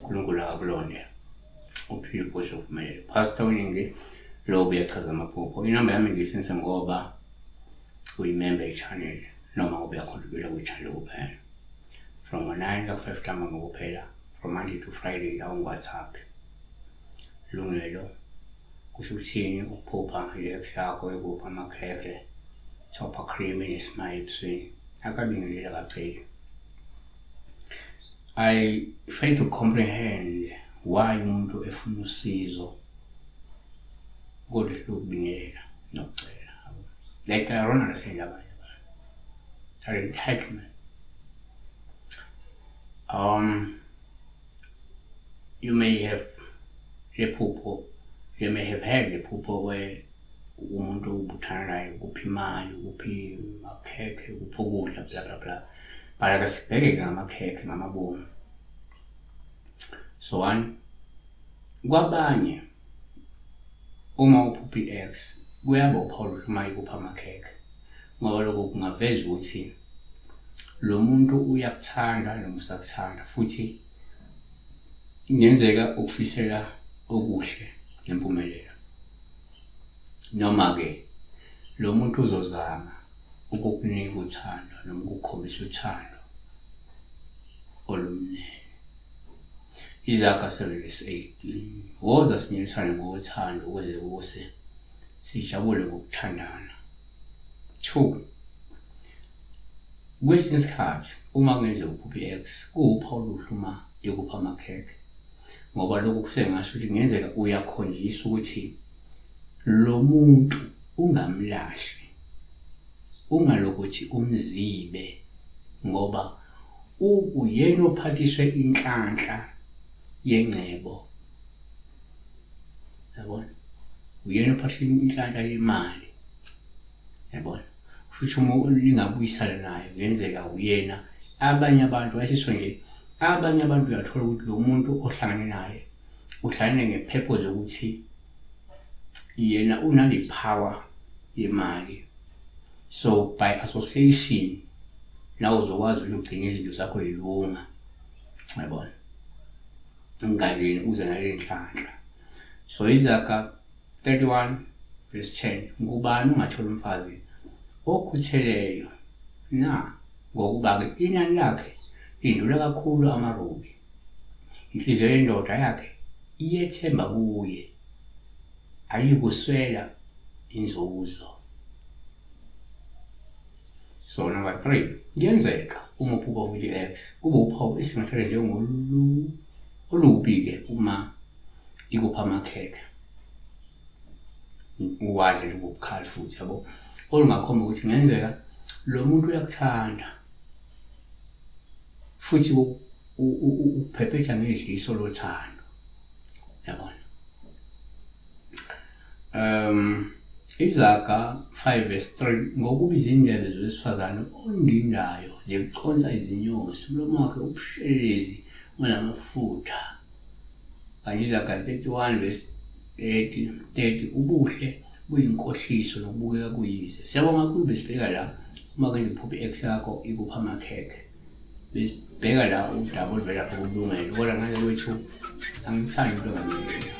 uNkulunkulu akakulonde, uphile ubusho uphumelele. Pastor Uningi lo ubuyachaza amaphupho. Inamba yami ngiyisenzisa ngoba uyimember ye-channel noma ngoba uyacontributa kwi-channel kuphela. From ngo-9 ka-5 ntambama kuphela, from Monday to Friday awungi-WhatsApp. Lungelo kusho ukuthini ukuphupha i-ex yakho ikupha amakhekhe, topper cream enesmile ebusweni, akabingeleli akaceli. I fail to comprehend why umuntu efuna usizo kodwa ehluleka ukubingelela nokucela. Like I don't understand abanye abantu. Are entitlement. You may have lephupho, you may have had lephupho where umuntu ubuthana naye ukuphi imali, ukuphi amakhekhe, ukuphi ukudla, bla bla bla. But ake sibheke-ke ngamakhekhe ngamabomu. So one, kwabanye uma uphupha i-ex kuyaba uphawu oluhle uma ikupha amakhekhe ngoba lokho kungaveza ukuthi lo muntu uyakuthanda noma usakuthanda futhi kungenzeka ukufisela okuhle nempumelelo. Noma-ke lo muntu uzozama ukukunika uthando noma ukukhombisa uthando olumnene. Izaga 7 verse 8. Woza sinyelisane ngothando ukuze kuse sijabule ngokuthandana. 2 Kwesinye isikhathi uma kungenzeka uphuphe i-ex kuwuphawu oluhle uma ikupha amakhekhe ngoba lokhu kusengasho ukuthi kungenzeka uyakhonjiswa ukuthi lo muntu ungamlahli, ungalokothi umzibe ngoba uyena ophathiswe inhlanhla yengcebo, yabona, uyena ophathiswe inhlanhla yemali, yabona. Kusho ukuthi uma ningabuyisana naye kungenzeka uyena. Abanye abantu wayesisho nje, abanye abantu uyathola ukuthi lo muntu ohlangane naye uhlangene nge-purpose yokuthi yena unale power yemali, so by association nawe uzokwazi ukuthi ugcine izinto zakho yilunga, yabona, ngaleni uze nale nhlanhla. So Izaga 31 verse 10, ngubani ongathola umfazi okhutheleyo na? Ngokuba-ke inani lakhe lidlula kakhulu amarubi. Inhliziyo yendoda yakhe iyethemba kuye, ayikuswela inzuzo. So number 3, kuyenzeka uma uphupha futhi i-ex kube uphawu esingathatha njengolu olubi-ke uma ikupha amakhekhe uwadle nje ubukhali futhi, yabo, olungakhomba ukuthi kungenzeka lo muntu uyakuthanda futhi ukuphephetha ngedliso lothando, yabona. Izaga 5 verse 3, ngokuba izindlebe zowesifazane ondindayo zikuconsa izinyosi, umlomo wakhe ubushelelezi unamafutha. Kanti Izaga 31 verse 30 30, ubuhle buyinkohliso nokubukeka kuyize. Siyabonga kakhulu. Besibheka la uma ke iphupha i-ex yakho ikupha amakhekhe, besibheka la udaba oluvela lapha kulungelo, kodwa ngale kwethu angithandi into engamile.